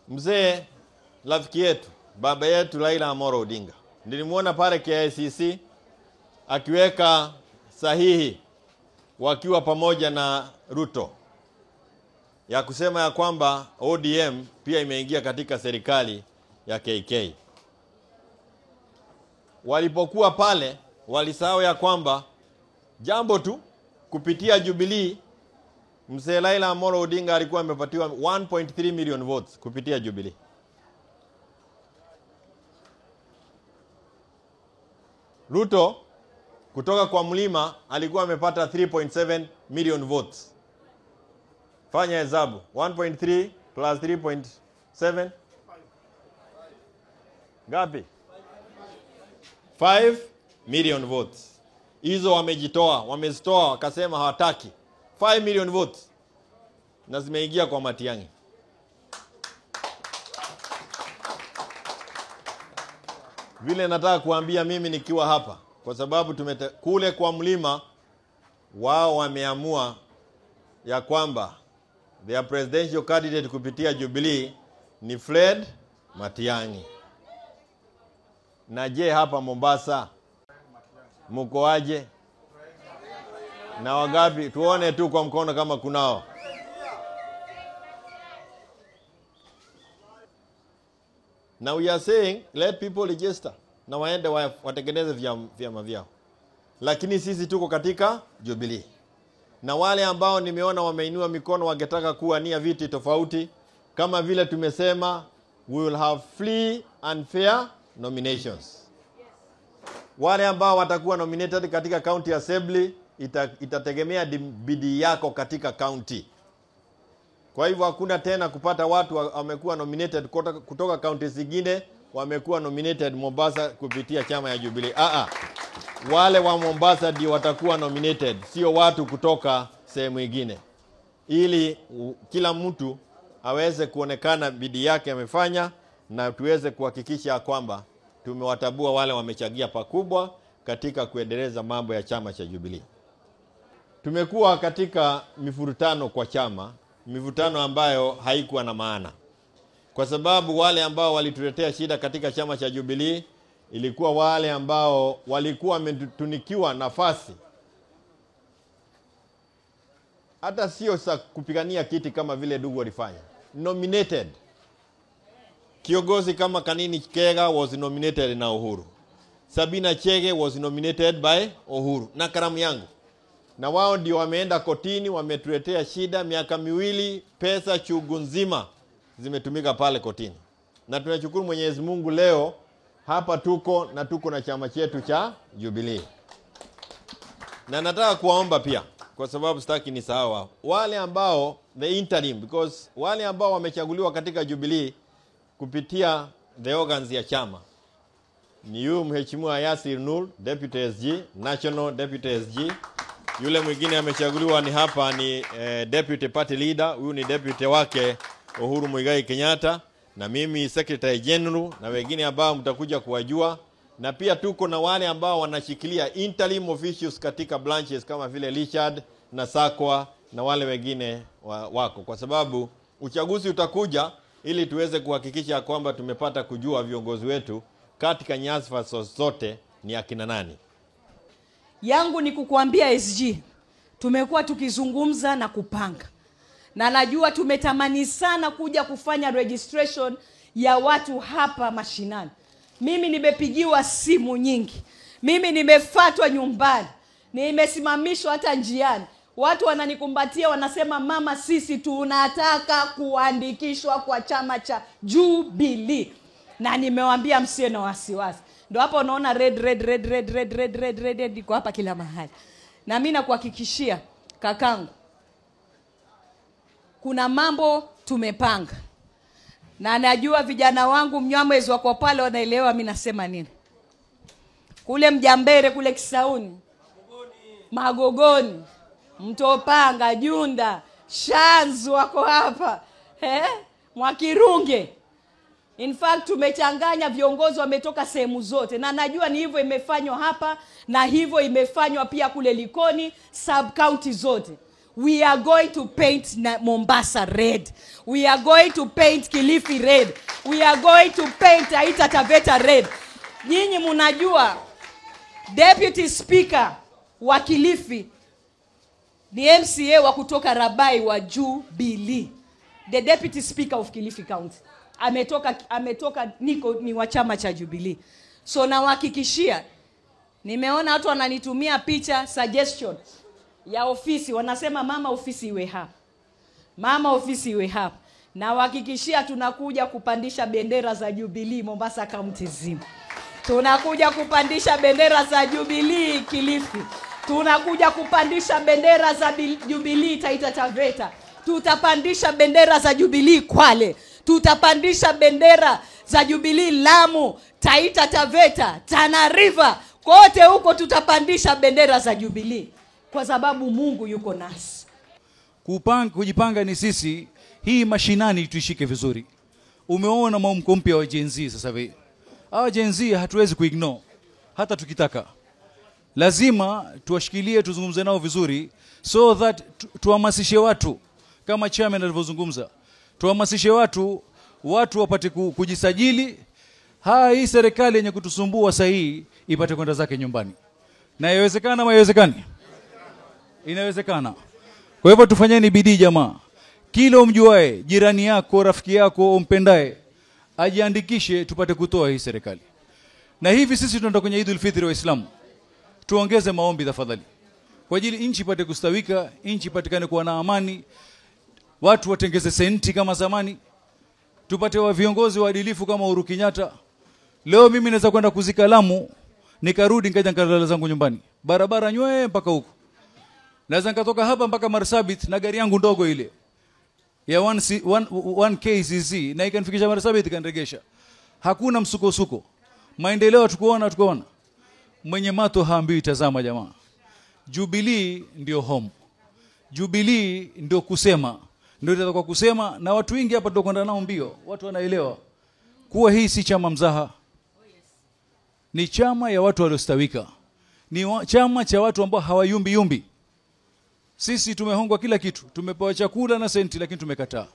Mzee rafiki yetu, baba yetu Raila Amolo Odinga, nilimuona pale KICC akiweka sahihi wakiwa pamoja na Ruto ya kusema ya kwamba ODM pia imeingia katika serikali ya KK. Walipokuwa pale walisahau ya kwamba jambo tu kupitia Jubilee, Mzee Raila Amolo Odinga alikuwa amepatiwa 1.3 million votes kupitia Jubilee. Ruto kutoka kwa mlima alikuwa amepata 3.7 million votes. Fanya hesabu, 1.3 plus 3.7 ngapi? 5 million votes. Hizo wamejitoa, wamezitoa wakasema hawataki. 5 million votes na zimeingia kwa Matiang'i. Vile nataka kuambia mimi nikiwa hapa, kwa sababu kule kwa mlima wao wameamua ya kwamba their presidential candidate kupitia Jubilee ni Fred Matiang'i. Na je, hapa Mombasa mko aje? Na wangapi? Tuone tu kwa mkono kama kunao. Now we are saying let people register na waende watengeneze vyama vyao. Lakini sisi tuko katika Jubilee. Na wale ambao nimeona wameinua mikono wangetaka kuwania viti tofauti, kama vile tumesema we will have free and fair nominations. Wale ambao watakuwa nominated katika county assembly itategemea bidii yako katika county. Kwa hivyo hakuna tena kupata watu wamekuwa nominated kutoka county zingine, wamekuwa nominated Mombasa kupitia chama ya Jubilee. Wale wa Mombasa ndio watakuwa nominated, sio watu kutoka sehemu nyingine. Ili kila mtu aweze kuonekana bidii yake amefanya, na tuweze kuhakikisha kwamba tumewatabua wale wamechangia pakubwa katika kuendeleza mambo ya chama cha Jubilee. Tumekuwa katika mivurutano kwa chama, mivutano ambayo haikuwa na maana. Kwa sababu wale ambao walituletea shida katika chama cha Jubilee ilikuwa wale ambao walikuwa wametunikiwa nafasi, hata sio sa kupigania kiti kama vile ndugu walifanya. Nominated. Kiongozi kama Kanini Kega was nominated na Uhuru. Sabina Chege was nominated by Uhuru na karamu yangu. Na wao ndio wameenda kotini, wametuletea shida miaka miwili, pesa chungu nzima zimetumika pale kotini. Na tunashukuru Mwenyezi Mungu leo hapa tuko na tuko na chama chetu cha Jubilee. Na nataka kuwaomba pia, kwa sababu sitaki nisahau wale ambao the interim, because wale ambao wamechaguliwa katika Jubilee kupitia the organs ya chama ni huyu Mheshimiwa Yasir Nur, Deputy SG, National Deputy SG. Yule mwingine amechaguliwa ni hapa ni Deputy Party Leader, huyu ni deputy wake Uhuru Muigai Kenyatta, na mimi Secretary General, na wengine ambao mtakuja kuwajua. Na pia tuko na wale ambao wanashikilia interim officials katika branches kama vile Richard na Sakwa na wale wengine wako, kwa sababu uchaguzi utakuja ili tuweze kuhakikisha kwamba tumepata kujua viongozi wetu katika nyadhifa zote ni akina nani. Yangu ni kukuambia SG, tumekuwa tukizungumza na kupanga. Na najua tumetamani sana kuja kufanya registration ya watu hapa mashinani. Mimi nimepigiwa simu nyingi. Mimi nimefuatwa nyumbani. Nimesimamishwa hata njiani. Watu wananikumbatia wanasema, mama sisi tunataka kuandikishwa kwa chama cha Jubilee. Na nimewaambia msiwe na wasiwasi. Ndio hapo unaona red red red red red red red red red iko hapa kila mahali. Na mimi nakuhakikishia kakangu, kuna mambo tumepanga. Na najua vijana wangu Mnyamwezi wako pale wanaelewa mimi nasema nini. Kule Mjambere, kule Kisauni, Magogoni, Mtopanga, Junda, Shanzu wako hapa. Mwakirunge. In fact tumechanganya viongozi wametoka sehemu zote. Na najua ni hivyo imefanywa hapa, na hivyo imefanywa pia kule Likoni, sub county zote. We are going to paint Mombasa red. We are going to paint Kilifi red. We are going to paint Taita Taveta red. Nyinyi munajua Deputy Speaker wa Kilifi ni MCA wa kutoka Rabai wa Jubilee. The Deputy Speaker of Kilifi County ametoka niko ni wa chama cha Jubilee. So nawahakikishia, nimeona watu wananitumia picha suggestion ya ofisi, wanasema mama ofisi iwe hapa, mama ofisi iwe hapa. Nawahakikishia tunakuja kupandisha bendera za Jubilee Mombasa County zima. Tunakuja kupandisha bendera za Jubilee Kilifi. Tunakuja kupandisha bendera za Jubilee Taita Taveta. Tutapandisha bendera za Jubilee Kwale. Tutapandisha bendera za Jubilee Lamu, Taita Taveta, Tana River. Kote huko tutapandisha bendera za Jubilee, kwa sababu Mungu yuko nasi. Kujipanga ni sisi, hii mashinani tuishike vizuri. Umeona mwamko mpya wa Gen Z sasa hivi. Hawa Gen Z hatuwezi kuignore hata tukitaka. Lazima tuwashikilie, tuzungumze nao vizuri so that tuhamasishe watu kama chairman alivyozungumza. Tuhamasishe watu, watu wapate kujisajili. Hii serikali yenye kutusumbua sasa hii ipate kwenda zake nyumbani. Na inawezekana ama haiwezekani? Inawezekana. Kwa hivyo tufanyeni bidii jamaa. Kila umjuae, jirani yako, rafiki yako, umpendaye, ajiandikishe tupate kutoa hii serikali. Na hivi sisi tunaenda kwenye Eidul Fitri Waislamu. Tuongeze maombi tafadhali, kwa ajili nchi ipate kustawika, nchi ipatikane kuwa na amani, watu watengeze senti kama zamani, tupate wa viongozi waadilifu kama Uhuru Kenyatta. Leo mimi naweza kwenda kuzika Lamu, nikarudi nikaja nikalala zangu nyumbani. Barabara nywe mpaka huko. Naweza nikatoka hapa mpaka Marsabit na gari yangu ndogo ile ya 1 KCC na ikanifikisha Marsabit ikaniregesha. Hakuna msukosuko. Maendeleo tukuona. Mwenye mato haambiwi tazama jamaa. Jubilee ndio home. Jubilee ndio kusema. Ndio itakuwa kusema, na watu wengi hapa tutakwenda nao mbio. Watu wanaelewa kuwa hii si chama mzaha. Ni chama ya watu waliostawika. Ni chama cha watu ambao hawayumbi yumbi. Sisi tumehongwa kila kitu. Tumepewa chakula na senti lakini tumekataa.